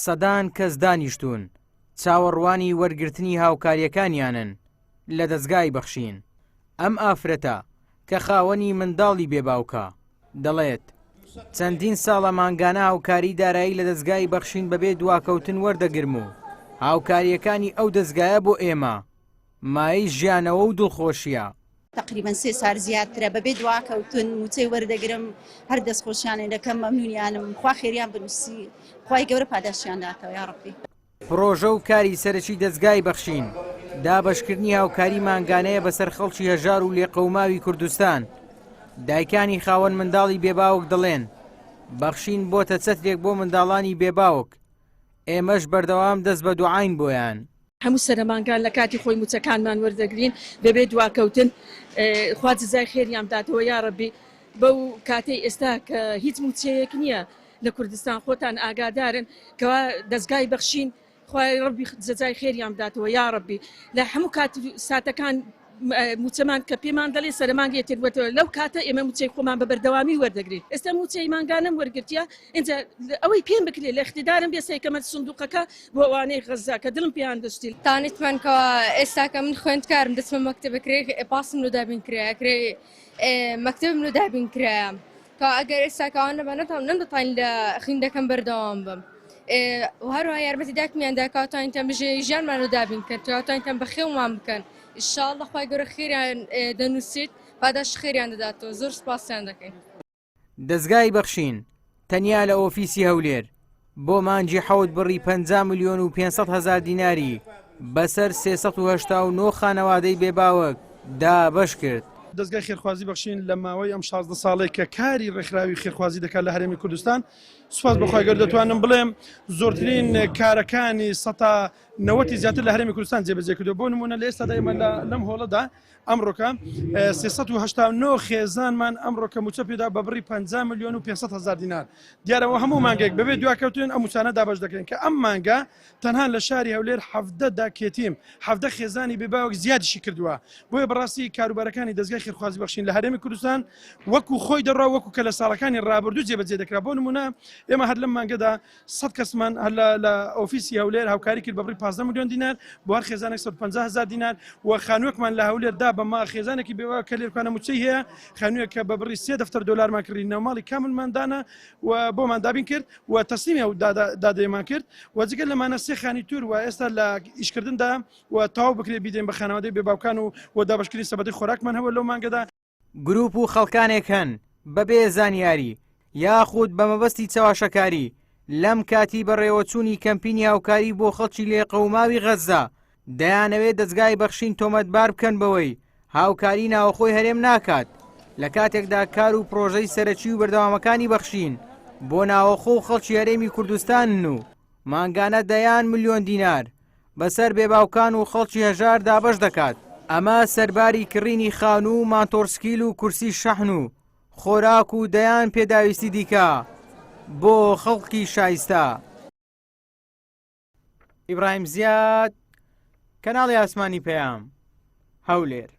سەدان کەس دانیشتوون چاوەڕوانی وەرگرتنی هاوکارییەکانیانن لە دەزگای بەخشین. ئەم ئافرەتە کە خاوەنی منداڵی بێ باوکە، دەڵێت، چەندین ساڵە مانگانە هاوکاری دارایی لە دەزگای بەخشین بەبێ دواکەوتن وەردەگرم و هاوکارییەکانی ئەو دەزگایە بۆ ئێمە مایەی ژیانەوە و دڵخۆشییە. تەقریبەن سێ سار زیاترە بەبێ دواکەوتن موچەی وەردەگرم هەر دەستخۆشیانێ دەکەم مەمنونیانم خوا خێریان بنووسی خوای گەورە پاداشتیان داتەوە یاڕەبی. پڕۆژە و کاری سەرەکی دەزگای بەخشین، دابەشکردنی هاوکاری مانگانەیە بەسەر خەڵکی هەژار و لێقەوماوی کوردستان. دایکانی خاوەن منداڵی بێباوک دەڵێن، بەخشین بۆتە چەترێک بۆ منداڵانی بێباوک، ئێمەش بەردەوام دەست بە دوعاین بۆیان. هەموو سەرەمانگان لە کاتی خۆی موچەکانمان وەردەگرین بەبێ دواکەوتن خوا جزای خێریان بداتەوە یاڕەبی بەو کاتەی ئێستا کە هیچ موچەیەک نییە لە کوردستان خۆتان ئاگادارن کەوا دەزگای بەخشین خوای ڕەبی جزای خێریان بداتەوە یاڕەبی لە هەموو کات ساتەکان موچەمان کە پێمان دەڵێ سەرمانگێ تێکوەتەوە لەو کاتە ئێمە موچەی خۆمان بە بەردەوامی وەردەگرین ئێستا موچەی مانگانەم وەرگرتیە ئینجا ئەوەی پێم بکرێت لە اختدارم بێ سەیکەمە سندوقەکە بۆ ئەوانەی غەزە کە دڵم پێیان دەشتی. تانیتمان کەوا ئێستاکە من خوێندکارم دەچمە مەکتەبە کرێ پاسم لۆ دابین کرایە کرێ مەکتەبم لۆ دابین کرایە کەوا ئەگەر ئێستاکە ئەوان نەبا نەتوانم نەمدەتوانی لە خویندەکەم بەردەوام بم و هەروەها یارمەتی داکمیان دا کەوا توانیتان بژێوی ژیانمان لۆ دابین کەن کەوا توانیتان بەخێومان بکەن ئیشاڵڵە خوای گەورە خێریان دەنووسیت پاداشت خێریان دەداتەوە زۆر سوپاسیان دەکەین. دەزگای بەخشین تەنیا لە ئۆفیسی هەولێر بۆ مانگی حەوت بڕی 50 ملیۆن و 500 هەزار دیناری بەسەر 389 خانەوادەی بێباوەک دابەش کرد. دەزگای خێرخوازی بەخشین لە ماوەی ئەم 16 ساڵەی کە کاری ڕێکخراوی خێرخوازی دەکات لە هەرێمی کوردستان سوپاس بۆ خوای گەورە دەتوانم بڵێم زۆرترین کارەکانی سەتا نەوەتی زیاتر لە هەرێمی کوردستان جێبەجێ کردووە بۆ نمونە لە ئێستادا ئێمە لەم هۆڵەدا ئەمڕۆکە 389 خێزانمان ئەمڕۆکە موچە پێدا بە بڕی 50 میلیۆن و 500 هزار دینار دیارەوە هەموو مانگێک بەبێ دواکەوتن ئەم موچانە دابەش دەکرێن کە ئەم مانگە تەنها لە شاری هەولێر حەڤدە داکێتیم حەڤدە خێزانی بێباوک زیادیشی کردووە بۆیە بەڕاستی کاروبارەکانی دەزگای خێرخوازی بەخشین لە هەرێمی کوردستان وەکو خۆی دەڕا وەکو کە لە ساڵەکانی ڕابردوو جێبەجێ دەکرا بۆ نمونە ئێمە هەر لەم مانگەدا 100 کەسمان هەر لە ئۆفیسی هەولێر هاوکاری کرد بە بڕی 15 ملیۆن دینار بۆ هەر خێزانێک 150 هزار دینار و خانووێکمان لە هەولێر دا بە ما خێزانێکی بێوە کە لێرکانە موچەی هەیە خانووێک کە بە بڕی سێ دەفتەر دۆلارمان کڕی ناوماڵی کاملمان دانا و بۆمان دابین کرد و تەسلیمی ئەو دادەیەمان کرد و جگە لەمانە سێ خانی تور و ئێستا لە ئیشکردندا و تەواو بکرێت بیدەین بە خانەوادەی بێباوکان و و دابەشکردنی سەبەتەی خۆراکمان هەبوو لەو مانگەدا. گروپ و خەڵکانێک هەن بەبێ زانیاری یاخود بە مەبەستی چەواشەکاری لەم کاتی بەڕێوەچوونی کەمپینی هاوکاری بۆ خەڵکی لێقەوماوی غەززە دەیانەوێت دەزگای بەخشین تۆمەتبار بکەن بەوەی هاوکاری ناوەخۆی هەرێم ناکات لە کاتێکدا کار و پرۆژەی سەرەکی و بەردەوامەکانی بەخشین بۆ ناوەخۆ و خەڵکی هەرێمی کوردستانن و مانگانە دەیان ملیۆن دینار بەسەر بێباوکان و خەڵکی هەژار دابەش دەکات ئەمە سەرباری کڕینی خانوو و ماتۆڕسکیل و کورسی شەحن و خۆراک و دەیان پێداویستی دیکە بۆ خەڵکی شایستە. ئیبراهیم زیاد، کەناڵی ئاسمانی پەیام، هەولێر.